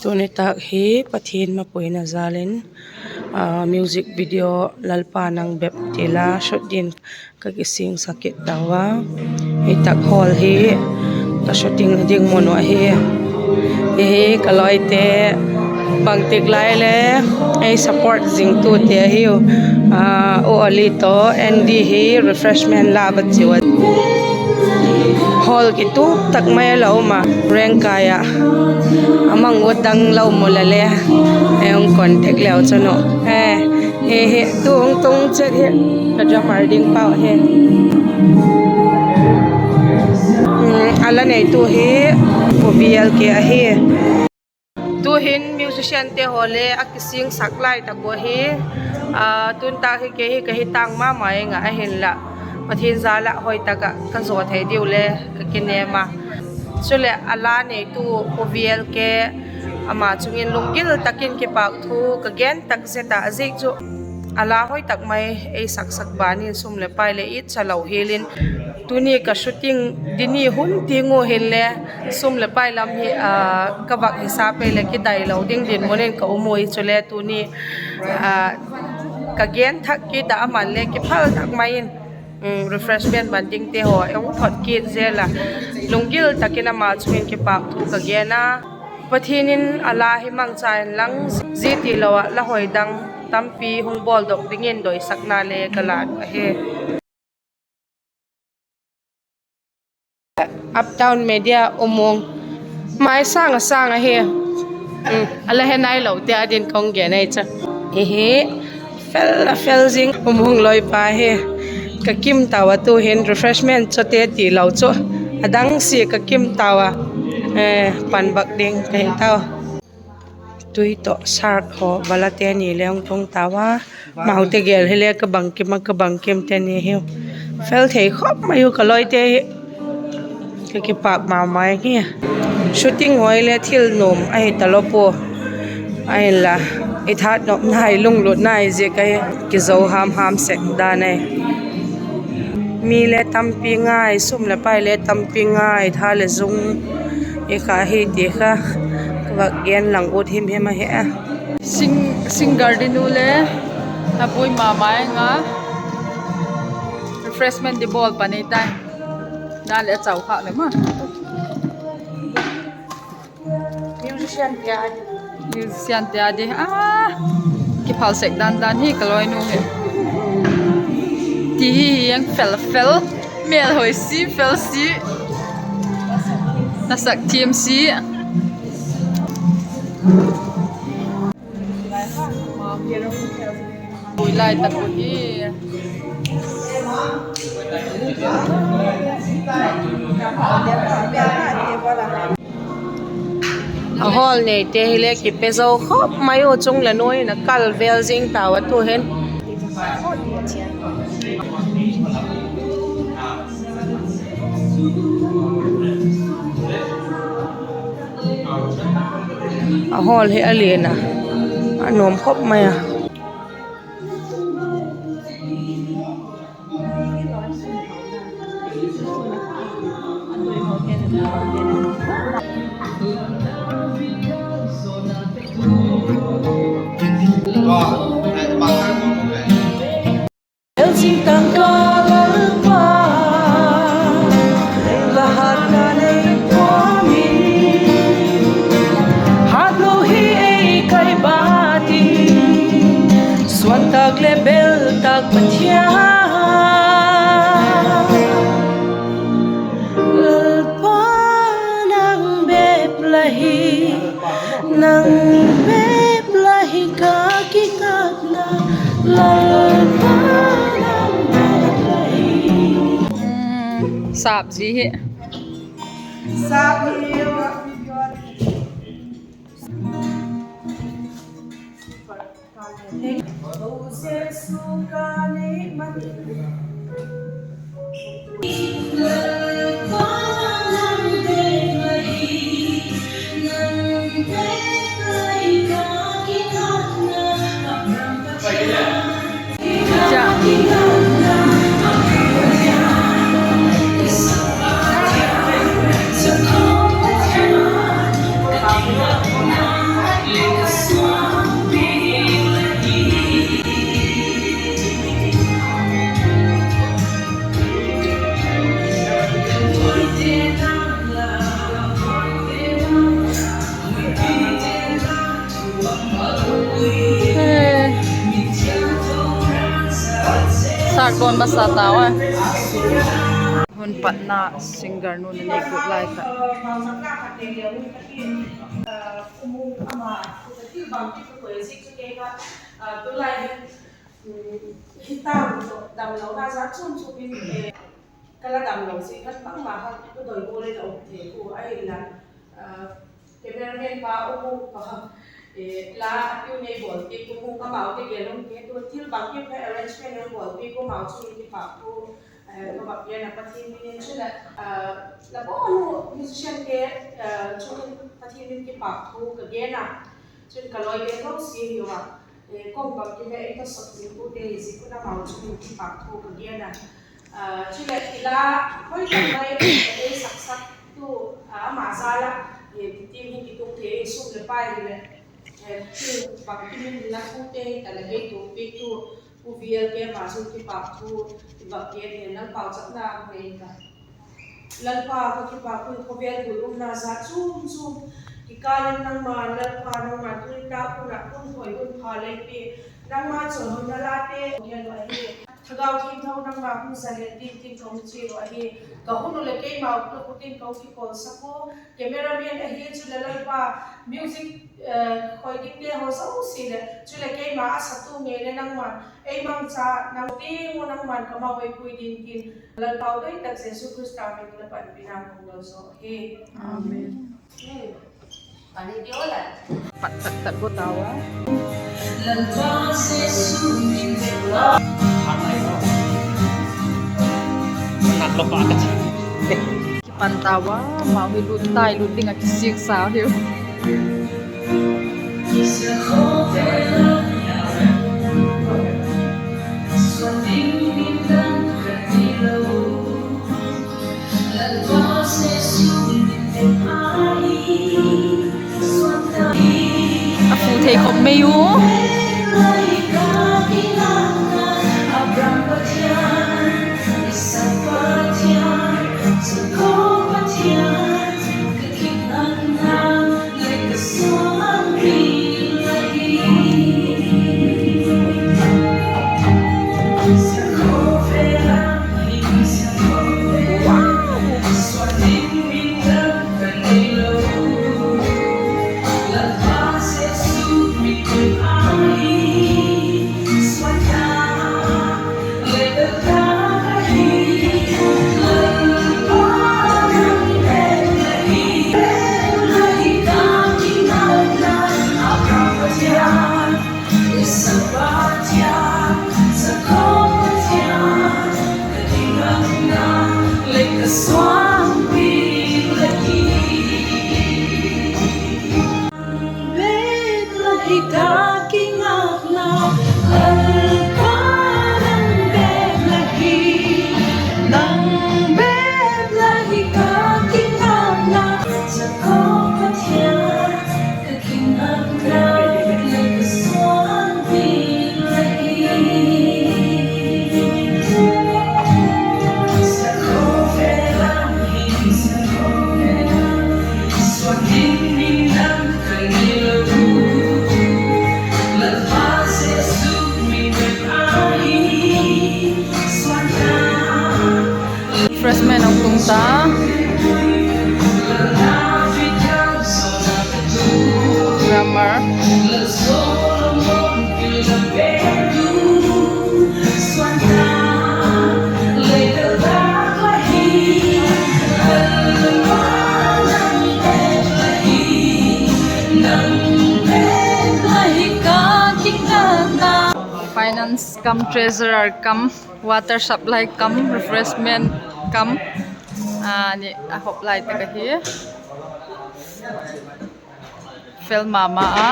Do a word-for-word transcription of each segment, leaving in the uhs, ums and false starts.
Tuni tak hi Pathian mapuina zal in, music video Lalpa Nang Bep ti la shoot dingin ka kisingsak kit tau a. Hi tak hall hi ka shooting ding mun uh ahi. Hi hi ka lawite, bangtik lai le ei support zingtute ahiu. U Ali tawh Andy hi refreshment la va chiu a. Hall kitup tak mai a la um a, Rengkai ah. A mang ut dang la um u le le, ei hung contact leu chun uh. Hi hi tu hung tung chet hi ka drummer ding pau hi. A la neitu hi Pu V L K ahi. Tu'hin musiciante haw le a kisingsak lai tak uh ahi. Tun tak hi kei hi ka hi tang ma ma ing a, ahinla Pathian jal ah hoi tak ah ka zaw thei diu le ka kinem a. Chuleh a la neitu Pu V L K, ama chung in lunggil tak in kipâk thu ka gen tak zet a, a ziak chu a la hoi tak mai ei saksak ban in sum leh pai leh it cha lo hial in, tuni ka shooting ding ni hun tiang uh hinle sum leh pai lam hi ka vak hisap ei leh kidai lo ding dinmun in ka um ui. Chule tuni ka gen thak kit ah, aman le kiphal tak mai in refreshment ban dingte haw ei hung thot kit zel a, lunggil tak in ama chung in kipâk thu ka gen a. Pathian in a la hi mangcha inlang, zia tilo ah la hoi dang tampi hung bawldok dingin doisakna le ka la uh ahi. Uptown Media um ung, mai sâng a sâng ahi. A la he nailote â ding ka hung gen ahi chu. Hi hi fel a fel zing um ung loipa hi. Ka kim tau a, tu'hin refreshment chote tilo chu a dang sia ka kim tau a, pan bak ding ka hi tau. Tui tawh shark haw, valate ni le hung tung tau a. Amaute gel hile ka bangkim a, ka bangkimte ni hiu. Fel thei khop mai u ka loite hi. Ka kipâk ma ma hi. Shooting haw le thil nuam ahi talo pua. Ahinla, i thanopna, i lunglutna ziak ahi, kizo ham ham sek dan ahi. Mi le tampi ngai, sum leh pai le tampi ngai, tha leh zung i kha hi ti kha ka vak gen lang ut him him ahi a. Singer ding nu le a buai ma ma ing a, refreshment di bawl pan ei tai. Dan leh a chau khâk leh ma. Musiciante â di, a kiphal sek dan dan hi ka loinu hi. Ti hi hiang fel fel, mêl hoi si, fel si, a sak thiam si. Pui lai tak uh hi. A hall neite hile kipe zo khop mai u, chung leh nuai in a kal vel zing tau a tu'hin. A hall hi a lian a, a nuam khop mai a. Elzing tangka Lalpa, la hatna nei pua mi, hatlo hi ei kai ba ti, suan tak leh bel tak Pathian. Lalpa nang bep la hi, nang bep la hi ka kikâkna, Lalpa nang bep la hi. Sap zi hi. Sap hi. Tâk dawn masa tau a. Hun patna singer nu'n a nei kut lai kha. Tulai hin, hi tâng tawh damlona jat chuam chuam in, ka la damlo ziak khan bangma kha ka doi gual in a um thei pua ahinla, cameraman pa um u, la a tune ei bawlpiak um u, amaute gel um te tu thil bangkim kha arrangement ei bawlpiak u, amau chung in kipâk thu ka vak gen a, Pathian min in. Chuleh, la bawn u musiciante chung in Pathian min kipâk thu ka gen a. Chun ka lawite zosia hi a, kong bangkim ei tawsawt zing ute hi ziak un amau chung in kipâk thu ka gen a. Chuleh i la hoi tak mai ei saksak tu, ama jal ah, ti tiang hi kitung thei, sum leh pai hileh, bangkim in la thute hi ta leh ei tuakpiak tu, Pu Vial Kema chun kipâk thu i vak gen hi, nang pauchapna nei ta. Lalpa, ka kipâk un khawvel gual umna jat chuam chuam kikâl in nangma, Lalpa, nangma tui tak un a hun hoi hun pha lei pia, nangma chawihoi na late gen u ahi. Thagau Thiangtho nangma hun zalen ding tin ka hung chial u ahi. Ka hun u leh keimau ka khut in ka hung kipawlsak u. Cameraman ahi chuleh Lalpa, music khoi dingte haw zosia leh chuleh keima a satu ngei leh nangma ei mangcha, nang ding u nangma'n ka mau ei pui ding tin, Lalpa doi tak Jesu Khrista min in la panpina ka hung dong zaw hi. Amen. Pat tak tak bawk tau a. Kipan tau a, amau hi lut tai lut ding ah kisiaksa hiu. A fu thei khop mai u. Refreshment hung tung ta. Grammar. Finance cum treasurer cum water supply cum refreshment cum, a ni a hop lai tak ahi. Fel ma ma a.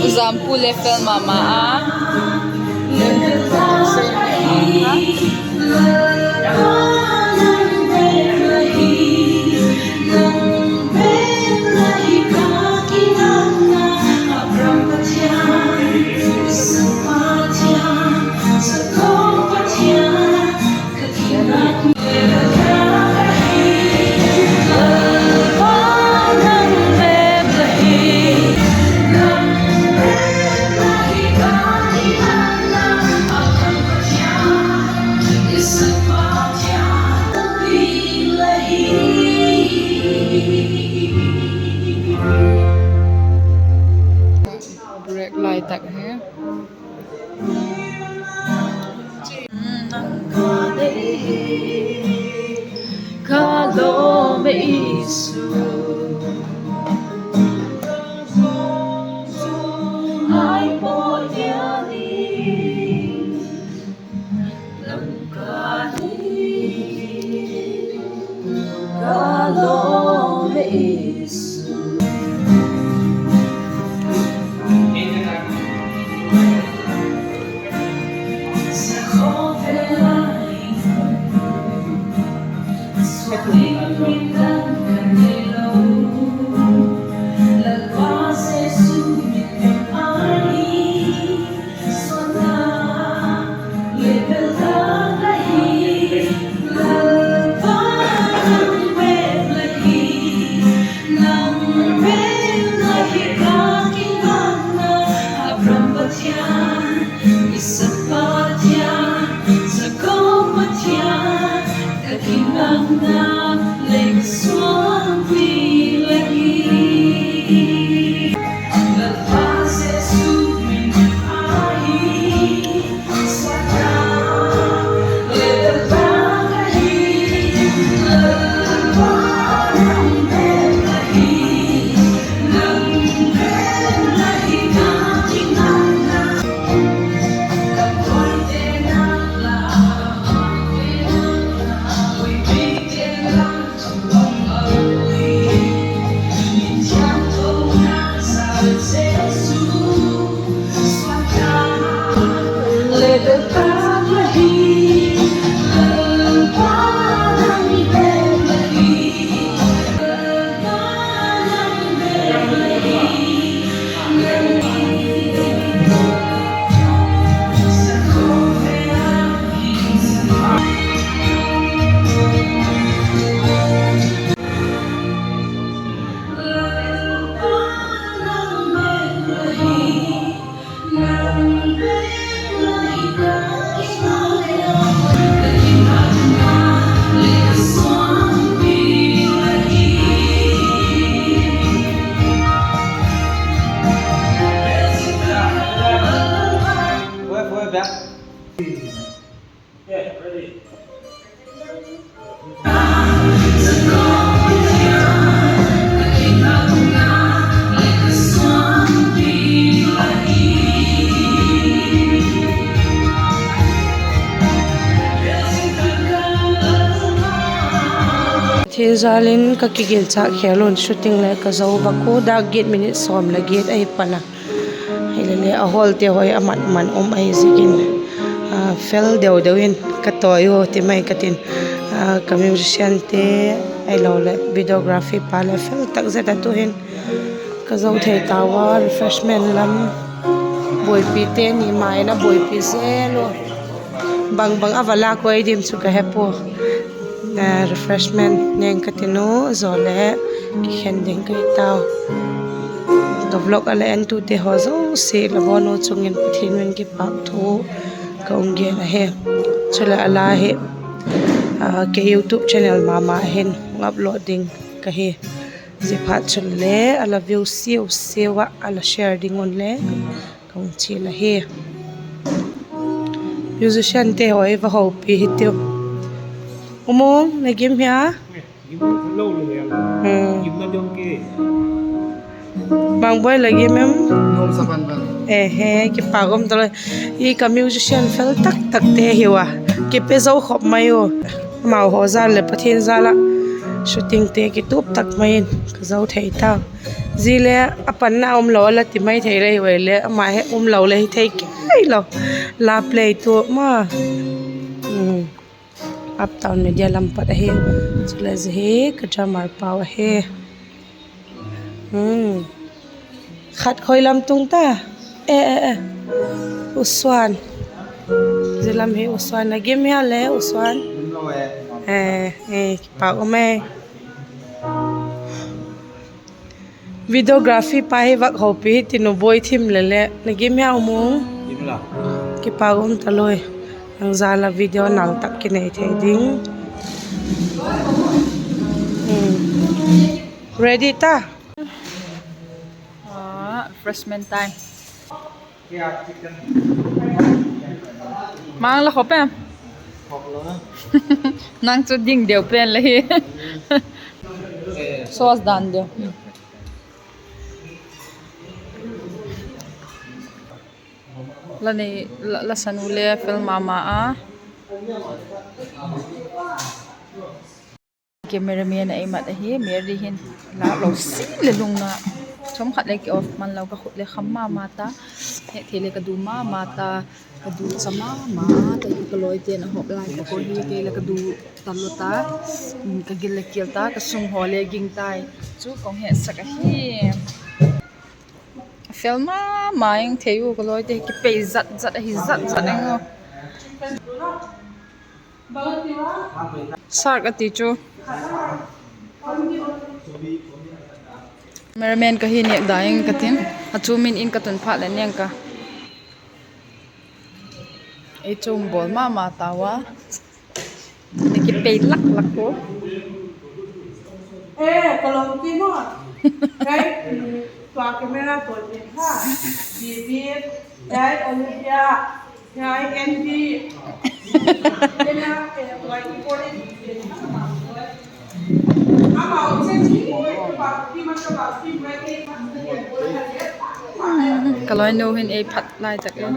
U Zampu le fel ma ma a. Pathian jal in ka kigil châk khel un, shooting le ka zo vak u, dâk giat minute sawm leh giat ahi pan a. Hilele a hawlte haw a mat man um ahi ziakin, fel deu deu in ka tawi u ti mai ka tin, ka musiciante ahiloleh videography pa le fel tak zet a tu'hin ka zo thei tau a, refreshment lam buaipite ni ma in a buaipi zel u. Bang bang a va lâk ua ei dim chu ka he pua. Refreshment neng ka tin u, zaw le kikhen ding ka hi tau. Ka vlog a le entute haw zosia la bawn u chung in Pathian min kipâk thu ka hung gen ahi. Chuleh a la hi ka YouTube channel ma ma hin hung upload ding ka hi. Ziaphat chule a la view siau siau ah a la share ding un le ka hung chial ahi. Musiciante haw i va hopi hitiu. U Mung, na gim hia? Bang buai la gim em? Ehe, kipâk um talo. I ka musician fel tak takte hiu a, kipe zo khop mai u. Amau haw jal leh Pathian jal ah shootingte kitup tak mai in ka zo thei tau. Zia le a panna umlo a la ti mai thei le hiu le, ama he umlo le hi thei kei lo. La play tu ma. Uptown Media lam pat ahi. Chule zia hi ka drummer pau ahi. Khat khoi lam tung ta? E, e, e. U Suan. Zia lam hi U Suan, na gim hia le U Suan? Kipâk um e. Videography pa hi vak hopi hi tin u buai thim le le, na gim hia U Mung? Kipâk um talui. Nang jal a video nal tak kinei thei ding. Ready ta? Refreshment time. Mang la khop em? Nang chu ding deu pen la hi. Sauce dan deu. La nei, la, la sanu le fel ma ma a. Cameraman a ei mat ahi, Mary hin la lo si le lungna. Chomkhat le ki off man lo, ka khut le kham ma ma ta. Hek thei le ka du ma ma ta, ka du cha ma ma ta, ka lawite'n a hawp lai ka ko hi, kei le ka du ta lo ta. Ka gil le kial ta, ka sung haw le ging tai. Chu kong hetsak ahi. Fel ma ma ing thei u, ka lawite kipei zat zat ahi zat zat ing u. Shark a ti chu. Cameraman ka hi nêk da ing ka tin. A chu min in ka tun phat leh nêng ka. Ei chu um bawl ma ma tau a. Kipei lak lak u. E, ka lo ti maw. Tua camera tua ti kha. Bibi, Olivia, Andy. Ka lawinu hin ei phat lai tak e.